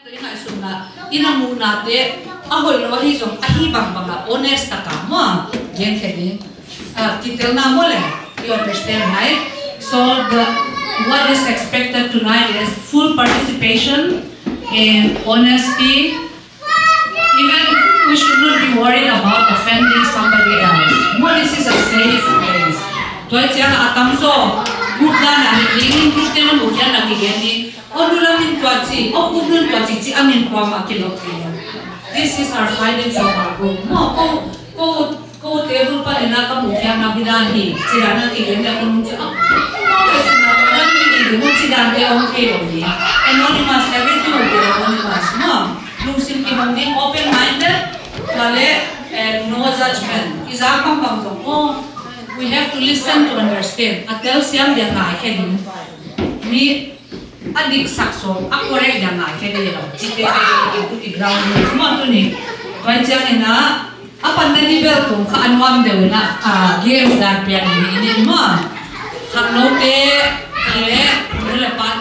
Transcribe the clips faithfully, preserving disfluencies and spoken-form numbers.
I ngaihsutna, i na muhnate a hoih lo ahi zong, ahi bangbang a honest taka maw, genkhia ding. Ah, kitelna maw le, you understand, right? So the, what is expected tonight is full participation and honesty. Even we should not be worried about offending somebody else. Maw, this is a safe place. Tua ciang a tamzaw group dan a hi ding, group te na muh ciang na kigen ding. O, nu lam in tua ci, o, group nun tua ci, ci a min kuamah kilawh kei lo. This is our finding from our group. Maw, ko, ko, ko table pan in a ka muh khiatna hi dan hi. Ci dan a kigen ding a ko nung ci a, maw, ka sin a tua dan hi ding, maw, ci dan te a om kei lo hi. Anonymous, everything will be anonymous. Maw, lungsim kihong ding, open minded, tua le, and no judgment. I zak bangbang zong, oh, we have to listen to understand. A telsiam dia ngaikhia ding. Mi a diksak sawm, a correct dia ngaikhia ding lo. Cite te i ground rules maw tuni. Tua ciangin a, a panna ni bel tung kha a nuam deuh in a, ah, games dan pian ni ni maw. Khangnote, le, nu le pa.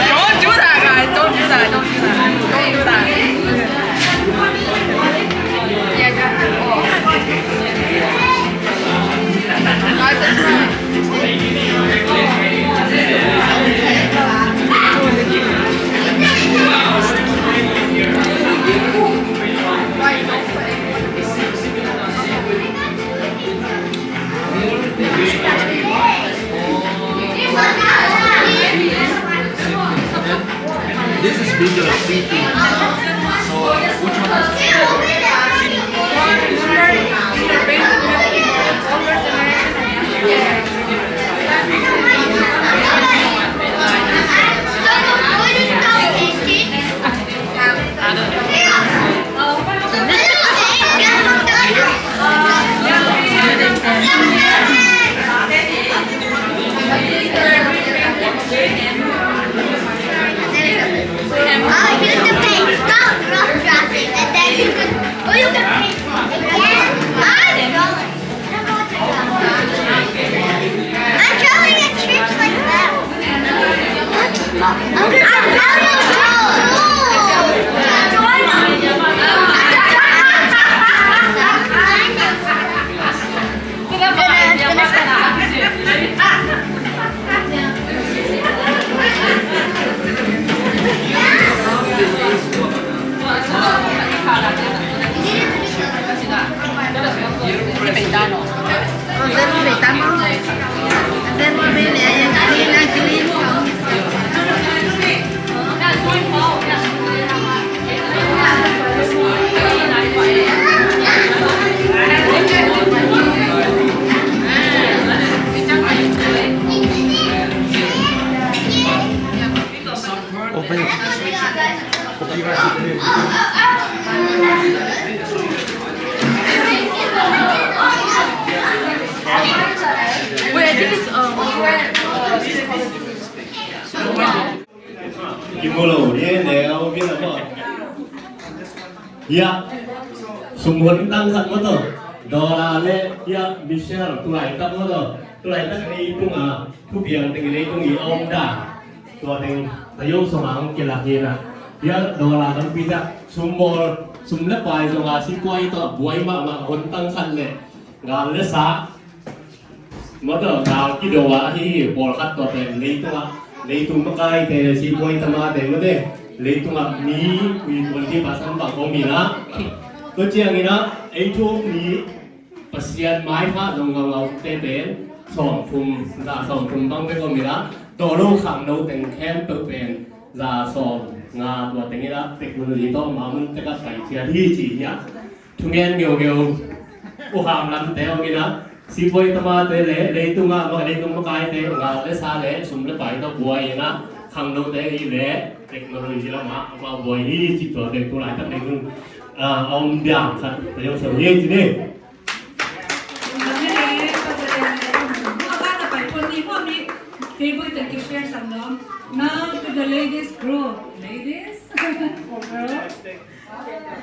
Don't do that, guys. Don't do that. Don't do that. Don't do that. Yeah, yeah. Guys, it's fine. This is bigger city. So which one is bigger? Wait, I think it's, um, Kimu lo, ye, ne, au, mi na mo. Ya, sum hun tang khat maw taw. Dollar le, ya, Michelle, tu laitak maw taw. Tu laitak leitung a, thupiang teng leitung i a om dan. Tua teng, tayo sung a hong kilak hi na. Ya, dollar tampi tak, sum bawl, sum le pai zong a, sipuai tawh, buai mahmah, hun tang khat le. Ngal le sa. Maw taw, gal kido a ahi hi, pawlkhat tua pen leitung ah, leitung makaite le sipuai tamate maw te, leitung ah mi, ui, twenty percent bang om hi na. Tua ciangin ah, ei thu mi, Pasian maipha dong ngaungau te pen, sawmthum, za sawmthum bang bek om hi na, tua lo khangno teng khempeuh pen, za sawmnga tua teng hi na, technology tawh mamun tek a pai ciat hi ci hi a. Thungen ngeungeu, u ham lamte om in a, sipuai tamate le, leitung a, leitung makaite, ngal le sa le, sum le pai tawh buai in a, khangnote hi le, technology lam a, amau buai hi, ci tuate tu laitak leitung, ah, a om diam khat, ta yong sa hi, ci ni. Now to the ladies group. Ladies or girls?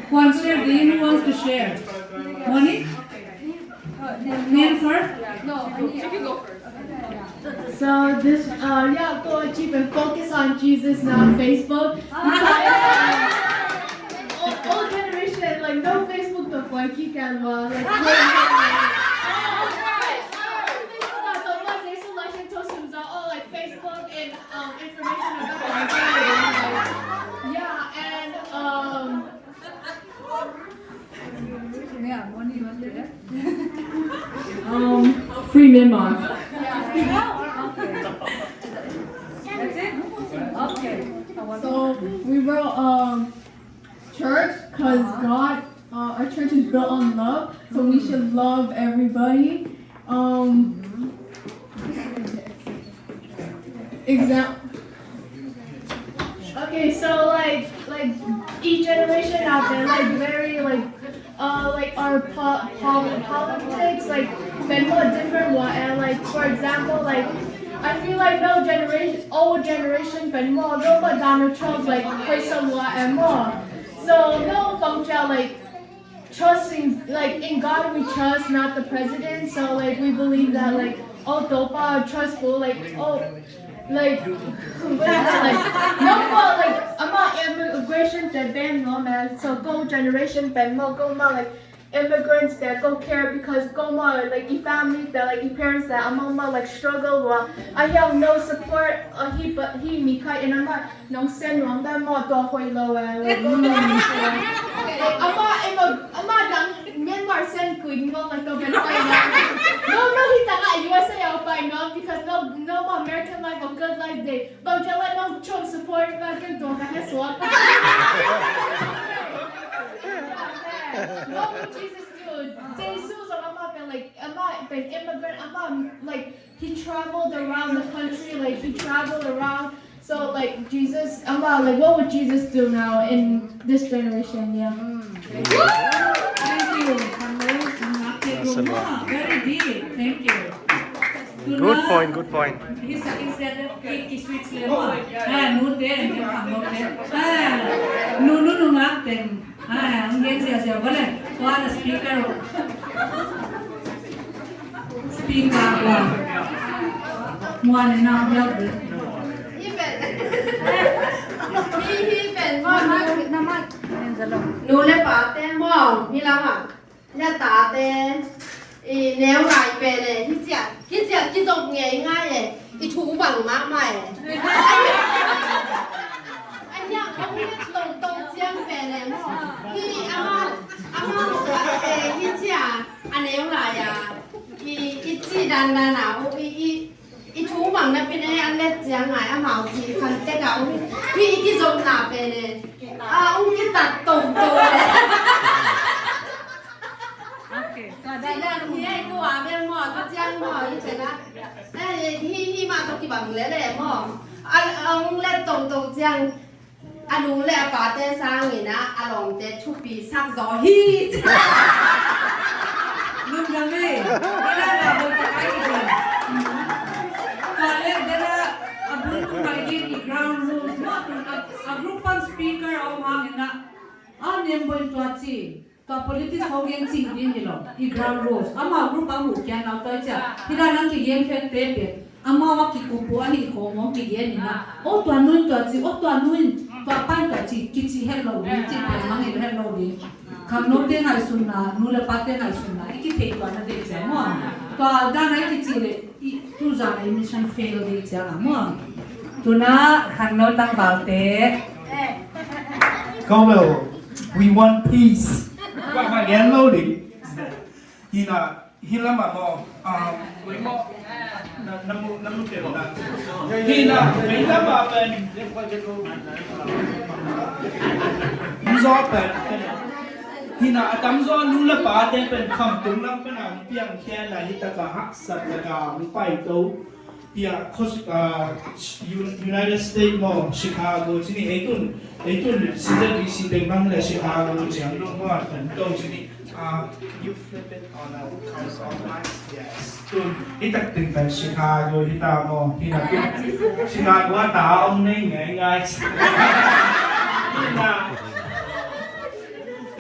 Who wants to share? Dean, who wants to share? Moni? Dean first? No, you can go first. So this, uh, yeah, go achieve and focus on Jesus, not Facebook. Old, old generation, like, no Facebook, the boy kick and, uh, like, Facebook, uh, the ones they so like to some, uh, all, like, Facebook and, um, information about, like, yeah, and, um, yeah, Moni, you want to share? Um, free Myanmar. Yeah. Okay. That's it? Okay. So we wrote, um, church, 'cause God, uh, our church is built on love, so we should love everybody. Um, exam- Okay, so, like, like, each generation out there, like, very, like, uh, like, our po- pol- politics, like, เป็น more different ว่า and, like, for example, like, I feel like no generation, old generation เป็น more เรื่องว่า Donald Trump, like, ค่อยสมว่า and more. So no บางที like, trusting, like, in God we trust, not the president. So, like, we believe that, like, oh, Topa trustful, like, oh, like, like, no, but, like, among immigration แต่ ban เนาะ man. So go generation เป็น more, go more, like, immigrants that go care because go more, like, i family that, like, i parents that among more, like, struggle ว่า I have no support, uh, he, but he มีใคร and I'm not น้องเส้นหลวงได้หมดตัวหอยโลแวเลย อาม่าเอ็มอาม่าดังเมียนมาเส้นกุยงงมันตัวเป็นไปนะ no no ที่ต่างอายุเสียเอาไปเนาะ because no no more American life or good life day บางทีว่าน้องชม support มาเกินตัวกันแค่สวด no Jesus dude เจซูสองอาม่าเป็น like อาม่าเป็น immigrant อาม่า like he traveled around the country, like, he traveled around. So, like, Jesus, I'm about, like, what would Jesus do now in this generation? Yeah. Thank you. Very deep. Thank you. Good point, good point. He said, he said that he switch level. Ah, no, then, then, no, then. Ah, no, no, no, no, then. Ah, ang gen siya siya, wala. Kuha na speaker. Speaker kuha. Muan na ang yag. Hi pen. Hi, hi pen. Muan na. Nu le pa te muan. Hi la ma. Nya tate, i neu lai pen e, hi cia, hi cia kizop ngei ngai e, i thu bang mahmah e. Ai nya, a hong let tongtong ciang pen e maw. Hi ama, ama e, hi cia, a neu lai a, i, i ci dandan a, i, i, i thu bang na pen e, a let ciang ngai, amau ci khan tek a, i, i kizopna pen e, a, hong kitat tongtong e. Ci dan hi ei tua bel maw, tua ciang maw, hi pen a. Eh, hi, hi mah tawh kibang lel e maw. A, a hong let tongtong ciang, a nu le a pate sangin a, a lawmte thupi sak zaw hi. Lungdam e. Dena na bawltak ai hi. Tua le dena a bun tung pai ding i ground rules maw, a, a group pan speaker a om hangin a, a nem boin tua ci. Tua politics khawng gen cih ding hi lo, i ground rules. Amau group a muh khian lo tua cia. Hi dan a kigen khente pen amau a kikup uh ahi khawng hong kigen in a. O tua nu in tua ci, o tua nu in tua pa in tua ci, kici het lo ding, ci pen mangngilh het lo ding. Khangnote ngaihsutna, nu le pate ngaihsutna, i kithei tua na ding cia maw. Tua dan a i kici le, i tuzan a i mission fail ding cia maw. Tuna khangno tangvalte. Kawmel, we want peace. Kuamah gen lo ding. Hi na, hi lamah maw, ah, na, na mu, na mu pen na. Hi na, hi lamah pen. Hi zaw pen. Hi na, a tamzaw nu le pate pen Khamtung lam pen a hong piang khia na hi taka haksat taka hong paito. Tia, khos-, ah, Un-, United States maw, Chicago cini, ei tun, ei tun, C Z D C te bang le Chicago ciang lo maw, kan to cini. Uh, you flip it on a horizontal line. Yes. Tun, i tak ting pen Chicago hi ta maw. Hi na tu. Chicago a ta om nei ngai ngai. Hi na.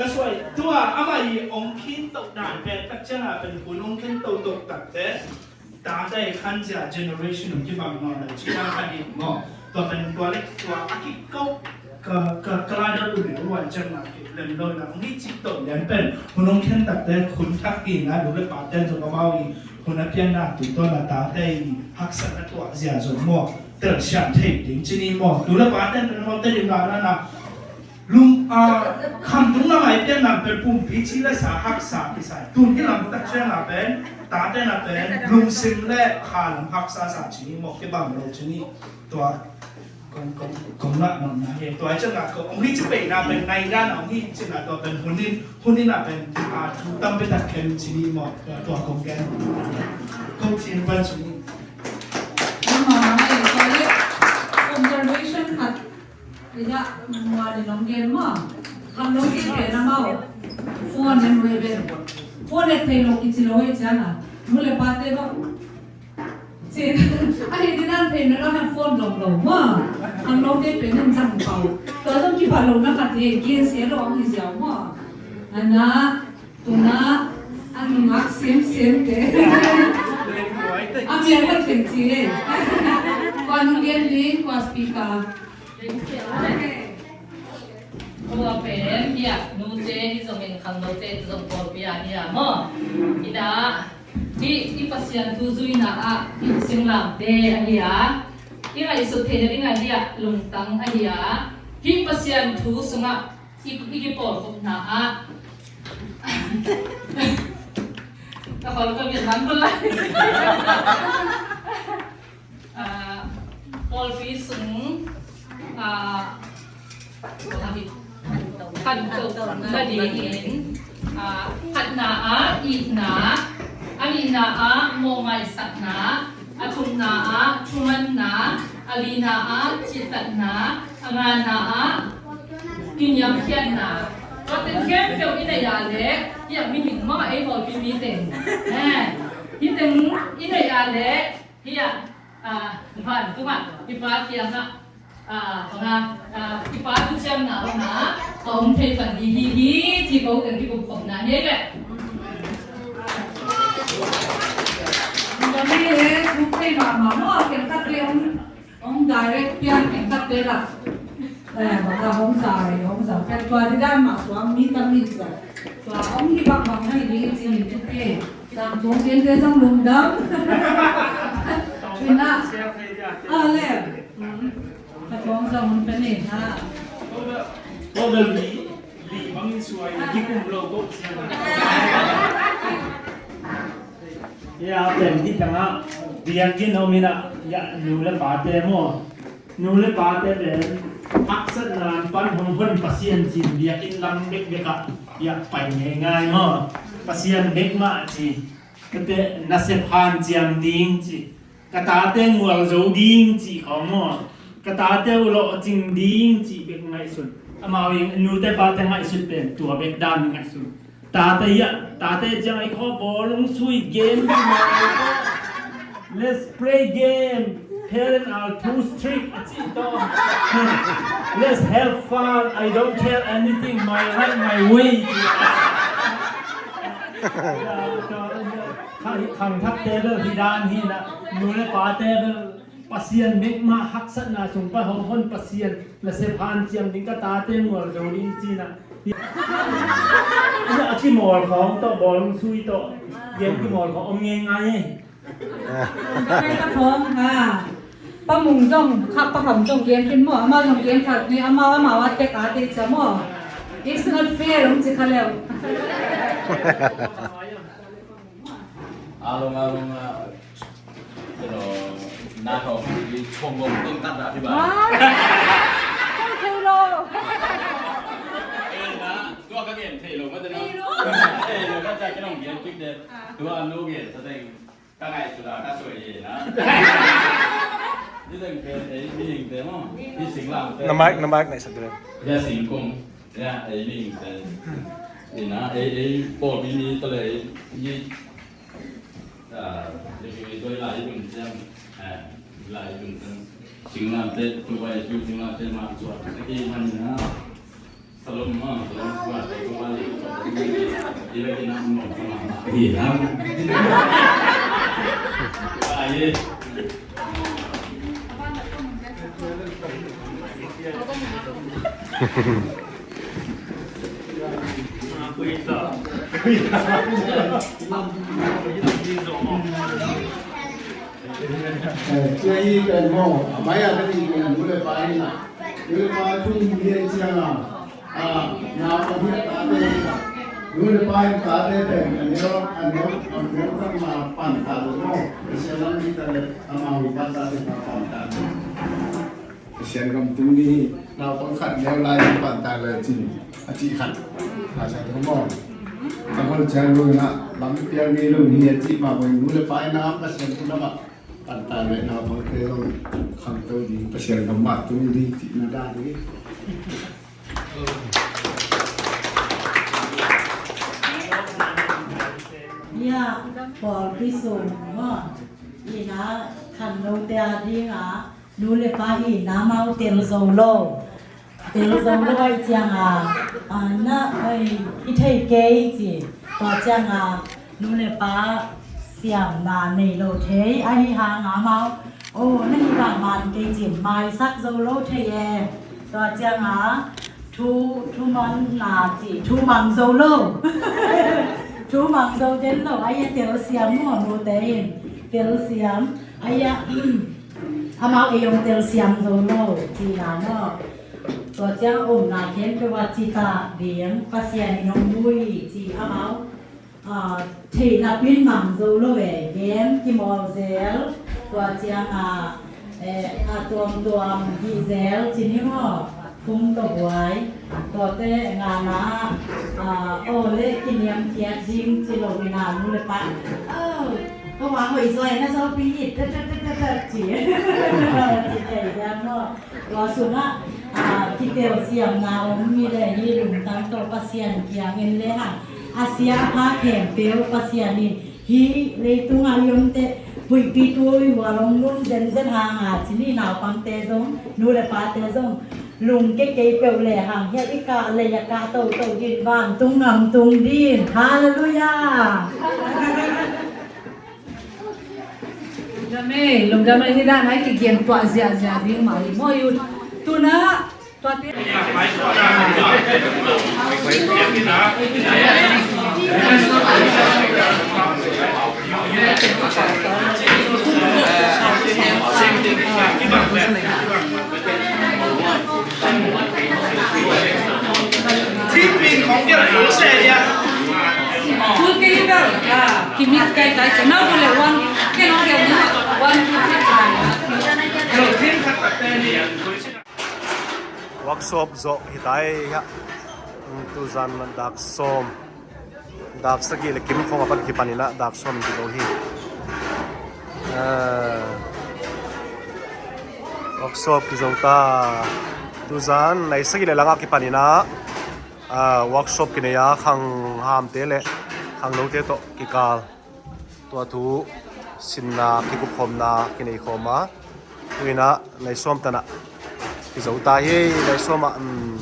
That's why. Tua ama i ong khin tok dan pen tak ciang a pen hun ong khen tok tok tak te. Tate khan zia generation ong kibang nawn lo, ci khan khan hi maw. Tua pen tua leh tua a kiko ka, ka, ka lai deuh uh leh uh a ciang na ki lem lo na, ong hi cik to lian pen hun ong khen takte hun thak hi na, nu le pate zong amau i hun a pianna tu to na tate i haksatna tua zia zong maw. Tel siam thei ding ci ni maw. Nu le pate pen amau te lim la na na. Lung, ah, khamtung lamah i pianna pen pumpi ci le sa haksa kisai. Tun hi lam tak ciang a pen, tate na pen, lungsim le kha lam haksa sa ci ni maw, kibang lo ci ni. Tua, kong, kong, kong lah nopna hi. Tua i ciang a kong, ong hi ci pei na pen, nai na na ong hi ci na tua pen, hun in, hun in a pen, ah, thu tampi tak khen ci ni maw, tua, tua kong gen. Kong cin pan ci ni. Tua le, observation khat. Ida, mua ni nong gen maw. Kan nong gen pen amau. Phone en ve ve. Phone et thei lo kici lo hi ciang a. Nu le pate bang. Ci. A hi dinan pen na kan phone lo lo maw. Kan lo te pen en zang pau. Tua zong kipat lo na khat hi gen sia lo ang hi ziau maw. Ana. Tuna, a nungak siamsiam te. A mial khat pen ci. Kua nung gen ding, kua speaker. Kua pen, hi a, nute, hi zongin khangnote, hi zong pawlpi a, hi a, maw. Hi da, hi, hi Pasian thu zuina ah, hi singlamte a hi a. Hi ngaihsut theihna ding a hi a, lungtang a hi a. Hi Pasian thu sungah, I, i kipawlkhopna ah. Ka khol ka mian man pulai. Ah, pawlpi sung, ah, khantohna dingin, ah, khatna ah itna, a nihna ah mawhmaisakna, a thumna ah thumanna, a lina ah cihtakna, a ngana ah kiniamkhiatna. Tua teng khempeuh i neih a leh, hi a mihing mah ei pawlpi mi teng. Eh, hi teng i neih a leh, hi a, ah, vantungah i Pa kiangah, ah, banga, ah, i Pa thuciamna banga ka om thei pan hi hi hi ci ko teng kikupkhopna hi leh. Tua mi he, khup thei mahmah maw, ken khat le om. Hong direct pian eng khat te la. Eh, baka hong zai, hong zai. Pet tua di dan ma suang mi tam mi zai. Tua hong di bak bak na hi di ci ni tu pe. Tang tuang pian te zong lungdam. Ina. Ah, le. Hmm. Ka tuang zong hun pe ni ha. Ko bel mi. Li bangin suai na kikum lo ko siang. Ya, pen hi tangah biakinn om inah, ya, nu le pate maw. Nu le pate pen haksatna pan hong hon Pasian cin biakinn lam bekbekah, ya, pai ngeingai maw. Pasian bek mah ci. Kate nasep hanciam ding ci. Ka tate ngual zo ding cih khawng maw? Ka tate uh lawhcing ding cih bek ngaihsun. Amau in nute pate ngaihsut pen tua bek dan ngaihsun. Tate ah, tate ciang i khaw bawlung sui game ding maw? Let's play game. Parents are too strict. A cih tawh. Let's have fun. I don't care anything. My right, my way. Khang, khangthakte bel hi dan hi na, nu le pate bel Pasian bek mah haksatna sung pan hong hon Pasian nasep hanciam ding ka tate mual zo ding ci na. Hi a kimawl khawng tawh, bawlung sui tawh, game kimawl khawng om ngeingai e. Ka khawng ha. Pa Mung zong, kha Pa Kham zong game khin maw, amau zong game khat ni, amau, amau a tek a te cia maw. It's not fair, hong ci kha leu. A long, a long, a, you know, na hong, i chong gong tong tat da phi ba. Wah, hong thei lo. Eh, na, tua ka gen thei lo ma te na. Thei lo. Thei lo ma te, ka nong gen kik de. Tua no gen sa teng. Ka ngaihsut a, ka suai hi na. Ni teng pen, eh, mihingte maw. Ni singlamte. Na mic, na mic ngaihsak de. Ya singkung. Ya, eh, mihingte. Ina ei ei pawlpi mi tale i, ah, i pi toi lai i bun siam, ah, lai i bun siam. Singlamte tu bai tu singlamte ma tua ki man ina. Salom ma salom tua tu bai. Ila ina mo sama. Ina. Ai. Tua hi pen maw, a mai a ka ti pen nu le pa hi na. Nu le pa thum hi a ciang a, a, na pa hi a tate hi na. Nu le pa hi tate pen a neu, a neu, a neu kan na pan ta lo maw. Sia lam hi ta le, a ma hi pa tate pa pan ta lo. Pasian gam tung ding hi, naupang khat neu lai in pan ta le cin, a cih khat. Ka sa tu maw. Ka hol ciang lu na, lam pial mi lu hi a cih ma boy nu le pai na Pasian tu na ma. Pan ta le naupang te zong kham to ding, Pasian gam ma tung ding cih na da ding. Ya, pawlpi sung maw. Ina khan lo te a ding a. Nu le pa hi na mau tel zo lo. Tel zo lo ai ciang a, a, na, ai, i thei kei ci. Tua ciang a, nu le pa siam na nei lo thei. Ahi hang a mau. O, na hi bang man kei ci. Maisak zo lo thei e. Tua ciang a, thu, thu man na ci. Thu mang zo lo. Thu mang zo den lo. Ai, a tel siam mo nu te in. Tel siam. Ai, a, Amau ei hong telsiam zo lo, ci na maw. Tua ciang a omna khempeuh ah cita ding, Pasian in hong mu hi, ci amau, ah, theih napin mang zo lo e, game kimawl zel, tua ciang a, eh, a tuamtuam hih zel, ci ni maw. Phung tawh buai, tuate ngana, ah, aw le kiniamkhiat ding ci lo in a nu le pa. Aw, ka hua hoih zaw e na zopi it, tat, tat, tat, tat, tat, ci. Ci thei ziang maw. Tua sungah, ah, kitelsiamna om hi le hi lungtang tawh Pasian kiangin le hang. A sia a pha khempeuh Pasian in Hih leitungah i omte huihpi tui hual hong nung zenzen hanga, ci ni naupangte zong, nu le pate zong, lungke kei peuh le hang, hiah i kah lei a kah toto din vantung ngam tung din. Halleluiah. Lungdam e, lungdam e, ni dan ai kigen tuah ziahziah ding mah hi maw. Tuna Workshop zawh hi ta ei hiah. Tuzan dak sawm, dak sagih le kim khong a pan kipan inah dak sawm in kizo hi. Ah, workshop kizo ta. Tuzan nai sagih le langah kipan inah, ah, workshop kinei a khang hamte le khang lote tawh kikal. Tua thu sinna kikupkhawmna kinei khawm a, tu inah nai sawm tanah kizo ta hi. Nai sawmah, um,